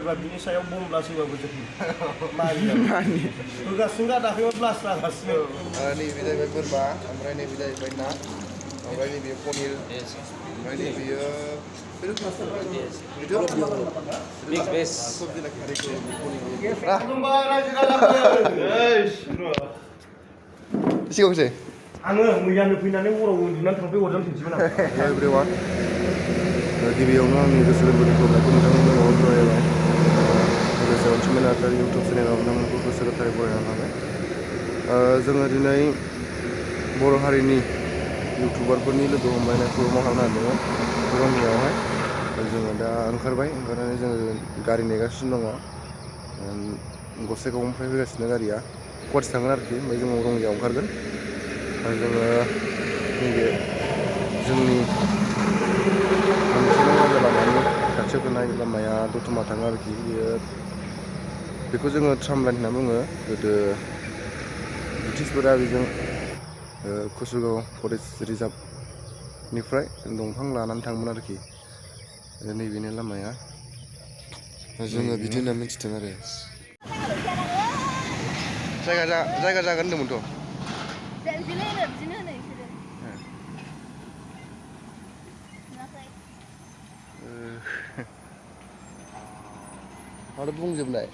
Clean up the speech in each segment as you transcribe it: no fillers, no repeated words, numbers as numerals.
बिनि सायाव बमब्लासो होबाबो जों मानिया होगासिनो गादाखैबो ब्लास लागासिनो नैबे जाहैबाय बोरमा ओमफ्राय नैबे जाहैबाय ना ओमफ्राय नैबे पनिर ओमफ्राय नैबेयो Mix base. सिगांसै आङो मैयानो फैनानै हराव उन्दुनानै थांफै हरजों थिनसिगोन आं एभ्रिवान गिबियावनो आंनि गोसो गोरबोनिखौ नोंथांमोननो बरायबाय लोगोसे अनसुमै नार्जारि इउटुब चेनेलाव नोंथांमोनखौ गोसो गोथारै बरायना लाबाय जोङो दिनै बर' हारिनि इउटुबारफोरनि लोगो हमलायनायखौ खालामनो नागिरदोंमोन रङियावहाय जोङो दा ओंखारबाय ओंखारनानै जोङो गारि नेगासिनो दङ गसाइगावनिफ्राय फैगासिनो गारिया गुवाहाटि थांगोन आरोखि ओमफ्राय जोङो रङियाव ओंखारगोन ओमफ्राय जोङो नैबे जोंनि मोनसे लामानि खाथियाव थानाय लामाया दतमा थाङो आरोखि बेखौ जोङो ट्राम लाइन होनना बुङो गोदो ब्रिटिशफोरा बेजों कसुगाव फरेस्ट रिजार्भनिफ्राय दंफां लानानै थाङोमोन आरोखि नैबेनो लामाया जोङो बिदि होनना मिथिदों आरो जायगा जागोन होनदोंमोनथ' माथो बुंजोबनाय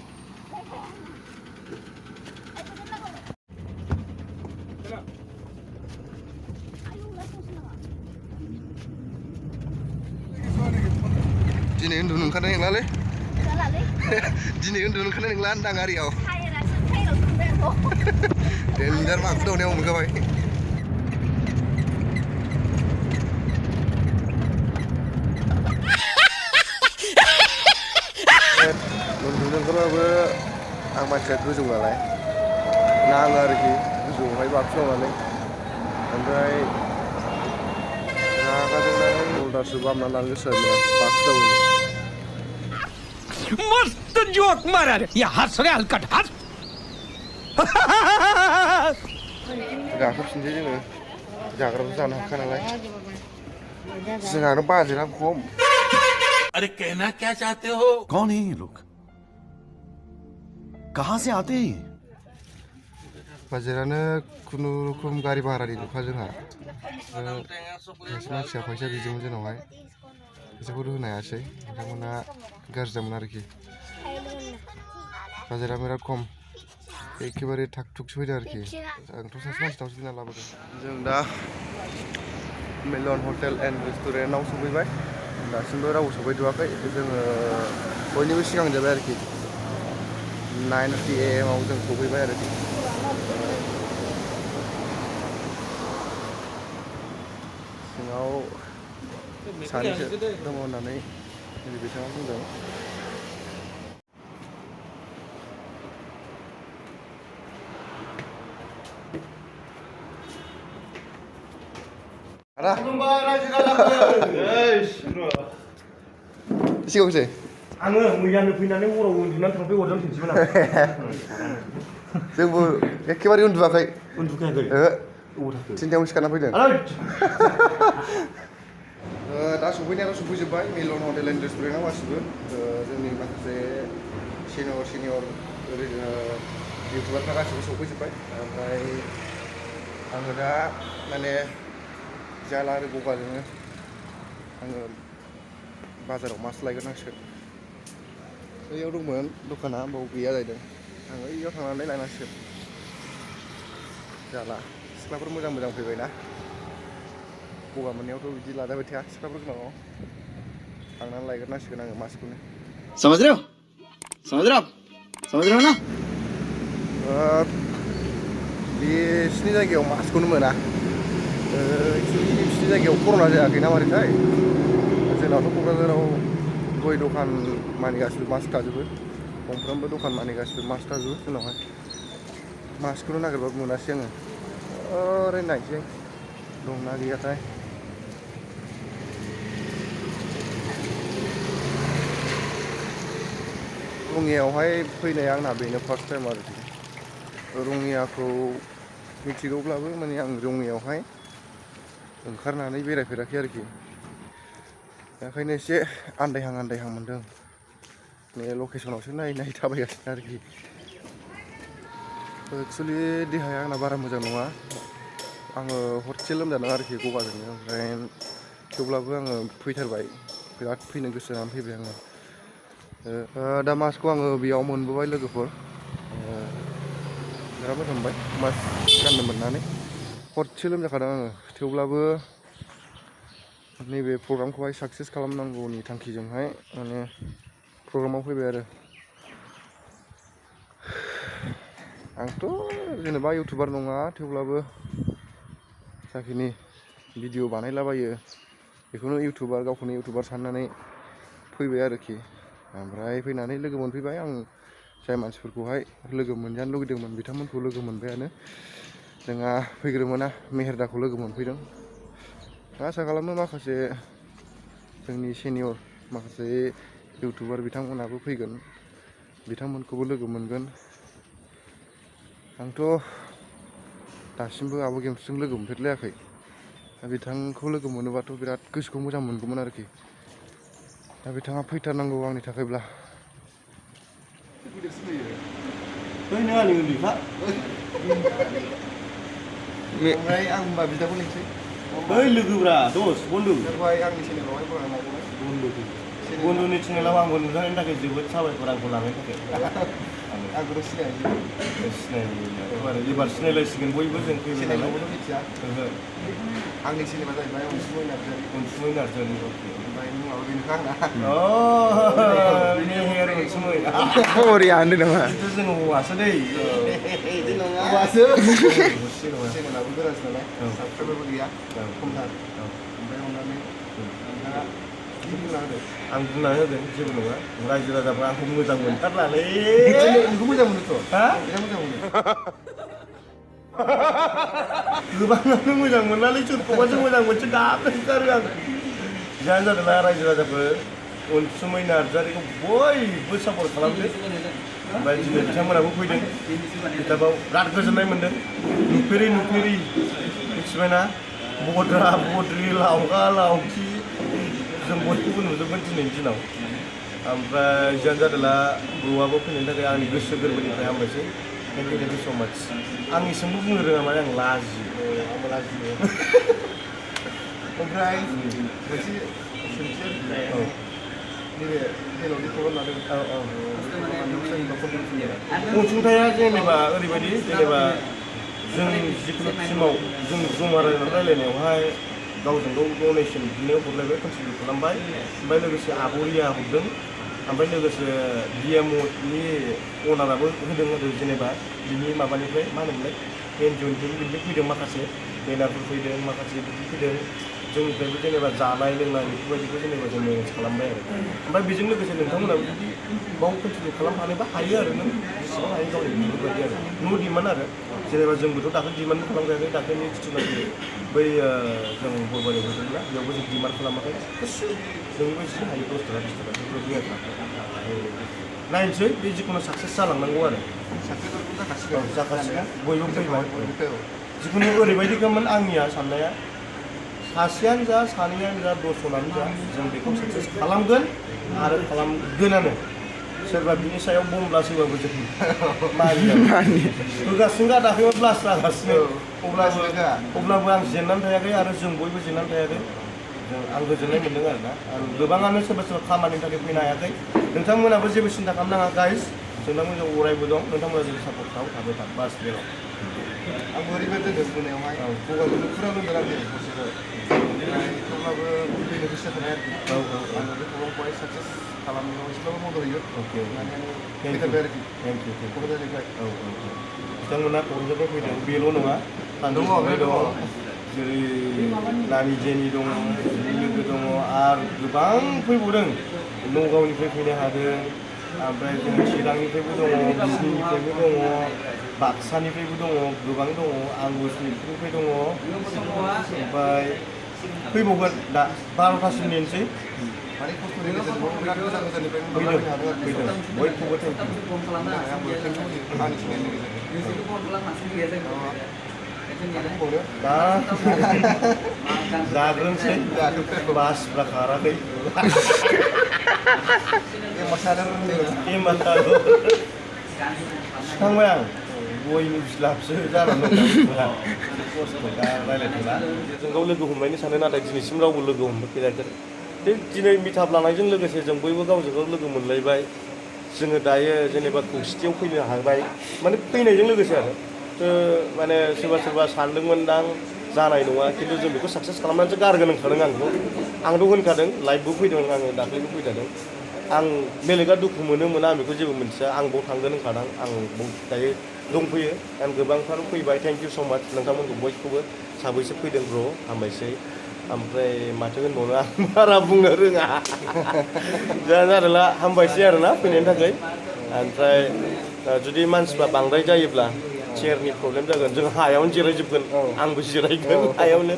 दिनै उन्दुनो ओंखारनाय नंलालै दिनै उन्दुनो ओंखारनाय नंला होनदां गारियाव देन्जार माखु दावनायाव मोनखाबाय उन्दुनो ओंखारबाबो आं मानसिया गोजौ नालाय नाङो आरोखि गोजौआवहाय बाखुदावनानै ओमफ्राय रागा जोंनानै हल्दारसो बामना लानो गोसो जादों बाखुदावनो मस्त जोक मारा रे या हंस रे हलकट हंस गाखोफिनसै जोङो जाग्राबो जानो हाखा नालाय जोंहानो बाजेटआ खम अरे कहना क्या चाहते हो कौन है ये लोग कहां से आते हैं बाजेटआनो खुनुरुखुम गारि भारानि ल'खा जोंहा मानसिया फैसा बिदोंमोन जोंनावहाय फैसाखौथ' होनो हायासै बिथांमोना गाज्रि जामोन आरोखि बाजेटआ बिराद खम एखेबारे थाग थुगसो फैदों आरोखि आंथ' सासे मानसिनावसो बिना लाबोदों जों दा मेलन हटेल एन्ड रेस्टुरेन्टआव सफैबाय दासिमबो रावबो सफैथ'वाखै जोङो बयनिबो सिगां जाबाय आरोखि 9:30 AM आव जों सफैबाय आरोखि सिङाव सानैसो दङ होननानै बिथाङा बुंदों सिगांसै आङो मैयानो फैनानै हराव उन्दुनानै थांफै हरजों थिनसिगोन आं जोंबो एखेबारे उन्दुवाखै उन्दुखायाखै थिनथायावनो सिखारना फैदों दा सफैनायाथ' सफैजोब्बाय मेलन हटेल एन्ड रेस्टुरेन्टआव गासिबो जोंनि माखासे सिनियर इउटुबारफ्रा गासिबो सफैजोब्बाय ओमफ्राय आङो दा माने जाला आरो गगाजोंनो आङो बाजाराव मास लायग्रोनांसिगोन बैयाव दंमोन दखाना बाव गैया जाहैदों आं बैयाव थांनानै लायनांसिगोन जाला सिख्लाफोर मोजां मोजां फैबायना गगा मोननायावथ' बिदि लाजाबाय थाया सिख्लाफोर गोनाङाव थांनानै लायग्रोनांसिगोन आङो मास्कखौनो समझ रहे हो ना बिसिनि जायगायाव मास्कखौनो मोना एक्सुवेलि बिसिनि जायगायाव कर'ना जायाखै ना मारैथाय जोंनावथ' क'क्राझाराव गय दखान मानि गासिबो मास्क थाजोबो गंफ्रोमबो दखान मानि गासिबो मास्क थाजोबो जोंनावहाय मास्कखौनो नागिरबाबो मोनासै आङो ओरैनो नायसै दंना गैयाथाय रङियायावहाय फैनाया आंना बेनो फार्स्ट टाइम आरोखि रङियाखौ मिथिगौब्लाबो माने आं रङियायावहाय ओंखारनानै बेरायफेराखै आरोखि ओंखायनो एसे आन्दायहां मोनदों Ini लकेसनावसो नायै थाबायगासिनो आरोखि एक्सुवेलि देहाया आंना बारा मोजां नङा आङो हरसे लोमजादों आरोखि गगाजोंनो ओमफ्राय थेवब्लाबो आङो फैथारबाय बिराद फैनो गोसो जानानै फैबाय आङो दा मास्कखौ आङो बेयाव मोनबोबाय लोगोफोर बिराद मोजां मोनबाय मास्क गाननो मोननानै हरसे लोमजाखादों आङो थेवब्लाबो नैबे प्रग्रामखौहाय साक्सेस खालामनांगौनि थांखिजोंहाय माने प्रग्रामाव फैबाय आरो आंथ' जेनेबा इउटुबार नङा थेवब्लाबो जाखिनि भिडिअ बानायलाबायो बेखौनो इउटुबार गावखौनो इउटुबार साननानै फैबाय आरोखि ओमफ्राय फैनानै लोगो मोनफैबाय आं जाय मानसिफोरखौहाय लोगो मोनजानो लुगैदोंमोन बिथांमोनखौ लोगो मोनबायानो जोंहा फैग्रोमोना मेहेरदाखौ लोगो मोनफैदों आसा खालामो माखासे जोंनि सेनियर माखासे इउटुबार बिथांमोनाबो फैगोन बिथांमोनखौबो लोगो मोनगोन आंथ' दासिमबो आब' गेमस्रिजों लोगो मोनफेरलायाखै दा बिथांखौ लोगो मोनोबाथ' बिराद गोसोखौ मोजां मोनगौमोन आरोखि दा बिथाङा फैथारनांगौ आंनि थाखायब्ला बै नों आंनि उन्दैखा ओमफ्राय आं होनबा बिदाखौ लिंसै बै लोगोब्रा दस बन्दु बेखौहाय आंनि चेनेलावहाय फरायनांगौमोन बन्दुनि चेनेलाव आंबो नुजानायनि थाखाय जोबोद साबायखर आंखौ लानायनि थाखाय आंखौथ' सिनायो सिनायनायाथ' एबार सिनायलायसिगोन बयबो जों फैबाय नालाय मिथिया आंनि सिनेमा जाहैबाय अनसुमै नार्जारि ओमफ्राय मुङाबो बेनोखा आंना मेहेर अनसुमै बरिया होनदों नामा खिन्थु जोङो हौवासो दै बिदि नङा हौवासो चेनेलाबो गोरासो नालाय साबसक्राइबारबो गैया खमथार ओमफ्राय अननानै नोंथाङा आं बुंनानै होदों जेबो नङा रायजो राजाफ्रा आंखौ मोजां मोनथारलालै नोंखौ मोजां मोनोथ' हा बिराद मोजां मोनो गोबाङानो मोजां मोननानै सोरखौबासो मोजां मोनसो गाबनो ओंखारो आं जानो जादोंना रायजो राजाफोर अनसुमै नार्जारिखौ बयबो सापर्ट खालामदो ओमफ्राय दिनै बिथांमोनाबो फैदों बिथाङाव बिराद गोजोननाय मोन्दों नुफेरै मिथिबायना बद्रा बद्रि लावगा लावथि जों बयखौबो नुजोबगोन दिनैनि दिनाव ओमफ्राय जियानो जादोंला बर'आबो फैनायनि थाखाय आंनि गोसो गोरबोनिफ्राय हामबायसै थेंक इउ स' माच आं एसेबो बुंनो रोङा माने आं लाजियो आंबो लाजियो ओमफ्राय मोनसे सोंथि नैबे हेल'नि प्रग्राम लादों अनसुंथाइया जेनेबा ओरैबायदि जेनेबा जों जिखुनु टिमाव जों जमा रायलायनायावहाय गावजों गाव डनेसन बिदिनो हरलायबाय कन्ट्रिबिउट खालामबाय ओमफ्राय लोगोसे आब'रिया हरदों ओमफ्राय लोगोसे डिएमअनि अनाराबो होदों जेनेबा बिनि माबानिफ्राय मा होनोमोनलाय एनजिअनिफ्राय बिनिफ्राय फैदों माखासे बेनारफोर फैदों माखासे बिदि फैदों जोंनिफ्रायबो जेनेबा जानाय लोंनाय बेफोरबायदिखौ जेनेबा जों मेनेज खालामबाय आरो ओमफ्राय बेजों लोगोसे नोंथांमोनाबो जुदि बाव कन्टिनिउ खालामफानोबा हायो आरो नों जेसेबां हायो गावनि बेफोरबायदि आरो नो डिमान्ड आरो जेनेबा जोंबोथ' दाख्लै डिमान्ड खालामखायाखै दाख्लैनि जिथुनाखि बै जों बरबारियाव होदोंना बेयावबो जों डिमान्ड खालामाखै जोंबो एसे हायो 10 थाखा 20 थाखा बेफोरबायदि आरो नायनोसै बे जिखुनु साक्सेस जालांनांगौ आरो जाखासिगोन बयबो फैबाय जिखुनु ओरैबायदिखामोन आंनिया साननाया सासेयानो जा सानैयानो जा 10 जनानो जा जों बेखौ साक्सेस खालामगोन आरो खालामगोनानो सोरबा बिनि सायाव बमब्लासोबाबो जों होगासिनो गादाखैबा ब्लास जागासिनो अब्लाबो आं जेननानै थायाखै आरो जों बयबो जेननानै थायाखै आं गोजोननाय मोन्दों आरोना आरो गोबाङानो सोरबा खामानिनि थाखाय फैनो हायाखै नोंथांमोनाबो जेबो सिन्था खालामनाङा गाइस जोंनाव अरायबो दं नोंथांमोना जों सापर्ट थाबाय था बास बेल' आंबो ओरैबायदि दोनदों मोनायावहाय गगाजोंनो फुरा लोमदों आरोखि हरसेखौ ओमफ्राय थेवब्लाबो फैनो गोसो जाखानाय आरोखि आङो बे प्रग्रामखौहाय साक्सेस खालामनायाव एसेबाबो मदद होयो माने फैथारबाय आरोखि थेंक इउ क'क्राझारनिफ्राय बिथांमोना क'क्राझारनिफ्राय फैदों बेल' नङा सानदुंआवहाय दङ जेरै नानि जेनि दङ लोगो दङ आरो गोबां फैबावदों नगावनिफ्राय फैनो हादों ओमफ्राय जों चिरांनिफ्रायबो दङ बिजनिनिफ्रायबो दङ बाक्सानिफ्रायबो दङ गोबां दङ आंबो सनितपुरनिफ्राय दङ ओमफ्राय फैबावगोन दा 12थासिम नेनोसै माने खस्थ'नि गेजेरजों बिराद गोजान गोजाननिफ्राय फैदों बयखौबो थेंक इउ आंबो थेंक इउ होयो आंनि चेनेलनि गेजेरजों दा जाग्रोनोसै बासफ्रा खाराखै एमासार थांबाय आं गयनि बिलाबसो जानानै दं खस्थ' दा रायलायथ'ला जों गाव लोगो हमलायनो सानो नाथाय दिनैसिम रावबो लोगो हमफेराखै दिनै मिटाप लानायजों लोगोसे जों बयबो गावजों गाव लोगो मोनलायबाय जोङो दायो जेनेबा खौसेथियाव फैनो हाबाय माने फैनायजों लोगोसे आरो माने सोरबा सानदोंमोनदां जानाय नङा खिन्थु जों बेखौ साक्सेस खालामनानैसो गारगोन होनखादों आंथ' होनखादों लाइभबो फैदों आङो दाख्लैबो फैखादों आं बेलेगा दुखु मोनो मोना आं बेखौ जेबो मोनथिया आं बाव थांगोन होनखादों आं दायो दंफैयो आं गोबांथार फैबाय थेंक इउ स' माच नोंथांमोनखौ बयखौबो साबैसे फैदों ब्र' हामबायसै ओमफ्राय माथो होनबावनो आं बारा बुंनो रोङा जारला हामबायसै आरोना फैनायनि थाखाय ओमफ्राय जुदि मानसिफ्रा बांद्राय जायोब्ला चेयारनि प्रब्लेम जागोन जों हायावनो जिरायजोबगोन आंबो जिरायगोन हायावनो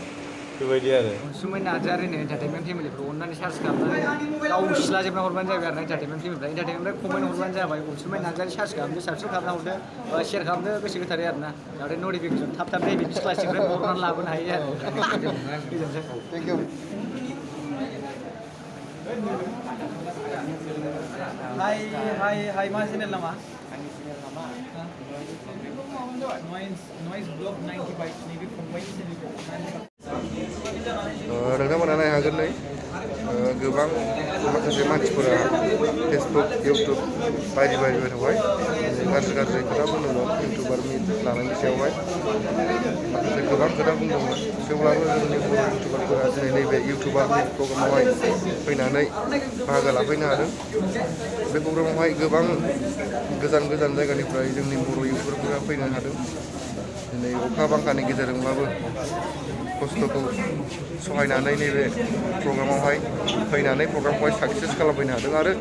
बेबायदि आरो अनसुमै नार्जारिनो एन्टारटेनमेन्ट फेमिलिखौ अननानै सार्च खालामनानै गाव सिलाजोबना हरबानो जाबाय आरो एन्टारटेनमेन्ट फेमिलिफ्रा एन्टारटेनमेन्ट कमेन्ट हरबानो जाबाय अनसुमै नार्जारि सार्च खालामदो साबसक्राइब खालामना हरदो शेयार खालामदो गोसो गोथारै आरोना जाहाथे नटिफिकेसन थाब नैबे क्लासनिफ्राय बरनानै लाबोनो हायो आरो थेंक इउ हाय मा चेनेल नामा नॉइज ब्लॉग 95 नैबे फंबायनि चेनेलखौ नोंथांमोना नायनो हागोन नै गोबां माखासे मानसिफोरा फेसबुक इउटुब बायदि बायदियावहाय गाज्रि खोथा बुंदोंमोन इउटुबारनि लानायनि सायावहाय माखासे गोबां खोथा बुंदोंमोन थेवब्लाबो जोंनि बर' इउटुबारफोरा दिनै नैबे इउटुबारनि प्रग्रामावहाय फैनानै बाहागो लाफैनो हादों बे प्रग्रामावहाय गोबां गोजान गोजान जायगानिफ्राय जोंनि बर' इउटुबारफोरा फैनो हादों दिनै अखा बांखानि गेजेरजोंब्लाबो खस्थ'खौ सहायनानै नैबे प्रग्रामावहाय फैनानै प्रग्रामखौहाय साक्सेस खालामफैनो हादों आरो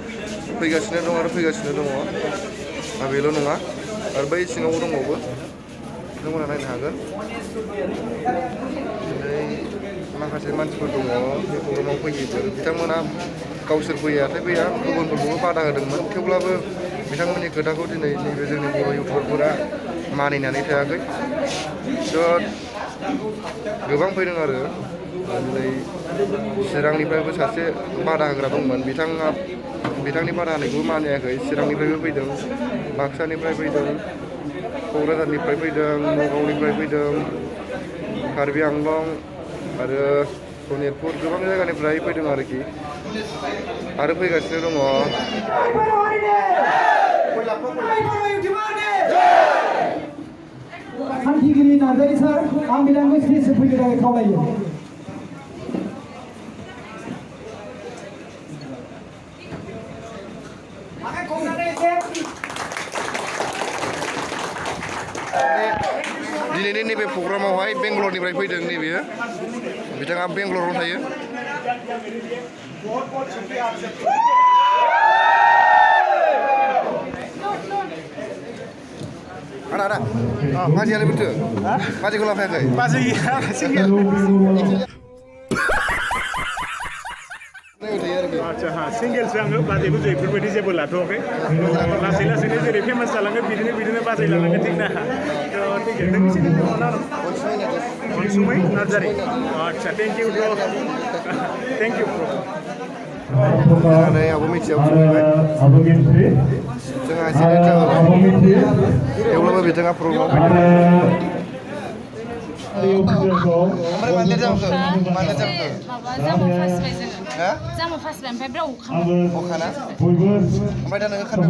फैगासिनो दं दा बेल' नङा आरो बै सिङावबो दंबावो नोंथांमोना नायनो हागोन दिनै माखासे मानसिफोर दङ बे प्रग्रामाव फैयोफोर बिथांमोना गावसोर फैया गुबुनफोरखौबो बादा होदोंमोन थेवब्लाबो बिथांमोननि खोथाखौ दिनै नैबे जोंनि बर' इउटुबारफोरा मानिनानै थायाखै थ' गोबां फैदों आरो दिनै चिरांनिफ्रायबो सासे बादा होग्रा दंमोन बिथांनि बादा होनायखौबो मानियाखै चिरांनिफ्रायबो फैदों बाक्सानिफ्राय फैदों क'क्राझारनिफ्राय फैदों नगावनिफ्राय फैदों कार्बि आंलं आरो सनितपुर गोबां जायगानिफ्राय फैदों आरोखि आरो फैगासिनो दङ हान्थिगिरि नार्जारि सार आं बिथांखौ स्टेजसिम फैनो थाखाय खावलायो दिनैनि नैबे प्रग्रामावहाय बेंगलरनिफ्राय फैदों नैबेयो बिथाङा बेंगलराव थायो ada masih ada betul masih kalau pakai masih आच्छा हाँ सिंगेल्स आङो बाजेबो बेफोरबायदि जेबो लाथ'वाखै लासै लासैनो जेरै फेमास जालाङो बिदिनो बाजै लालाङो थिग ना अनसुमै नार्जारि आच्छा थेंक इउ ब्र थेंक इउ ब्र नै आब' मिथियाव सफैबाय जोंहा एसे थेवब्लाबो बिथाङा प्रग्रामाव ओमफ्राय मानो जामखो जामु फार्स्ट बाय ओमफ्राय ब्राव अखाना ओमफ्राय दा नोङो खारबाय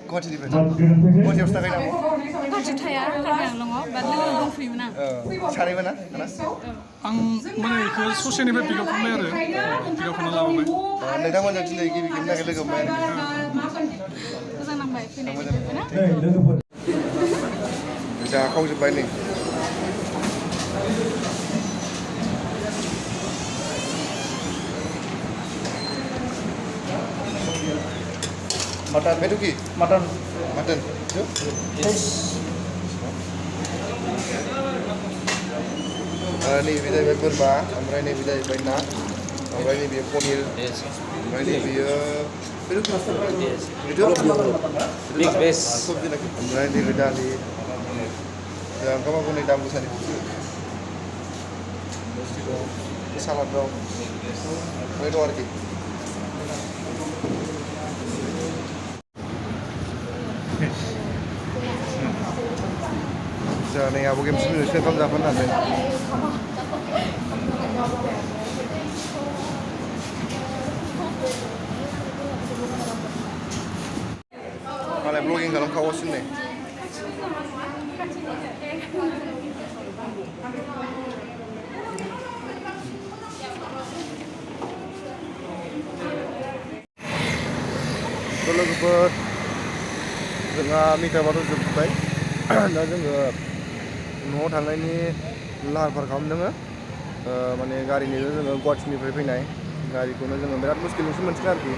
गुवाहाटिनिफ्राय गुवाहाटियावसो थाखायो नामा गुवाहाटियाव थाया कार्बि आंलंआव बाट लोगो दंफैयोमोन आं सानैबो ना आं माने बेखौ ससेनिफ्राय पिकआप खालामबाय आरो पिकआप खालामना लाबोबाय नोंथांमोनजों दिनै गिबि खेबनि थाखाय लोगो मोनबाय मोजां नांबाय फैनाय जाखावजोब्बाय नै mutton itu ki mutton ini जाहैबाय बोरमा ओमफ्राय नैबे जाहैबाय ना ओमफ्राय नैबे पनिर ओमफ्राय नैबेयो Mixed veg. ओमफ्राय नैबे दालि Jangan kamu aku nih dalam besar itu. Ini salad dong. Ini dua lagi. Jangan yang aku game sebelumnya saya kamu dapat nanti. Malah vlogging dalam kawasan nih. Logofoद जोंहा मिटाबाथ' जोबबाय दा जोङो न'आव थांनायनि लाहार फाहार खालामदों माने गारिनिजों जोङो गुवाहाटीनिफ्राय फैनाय गारिखौनो जोङो बिराद मुस्किलजोंसो मोनसिगोन आरोखि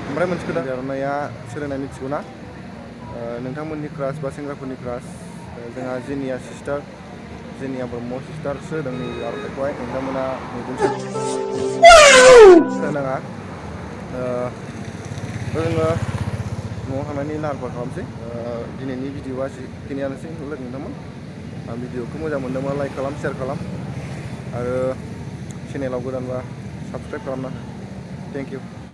ओमफ्राय मोनसे खोथा आर'नाइया सोलोंनाय मिथिगौ ना नोंथांमोननि क्रास बा सेंग्राफोरनि क्रास जोंहा जेनिया सिस्टार जेनिया ब्रह्म सिस्टारसो होदों नै आर'नाइखौहाय नोंथांमोना मेगन होनाङा जोङो न'आव थांनायनि लाहार फाहार खालामसै दिनैनि भिडिअआ एसेखिनियानोसै लोगो नोंथांमोन भिडिअखौ मोजां मोनदोंबा लाइक खालाम शेयार खालाम आरो चेनेलाव गोदानबा साबस्क्राइब खालामना थेंक इउ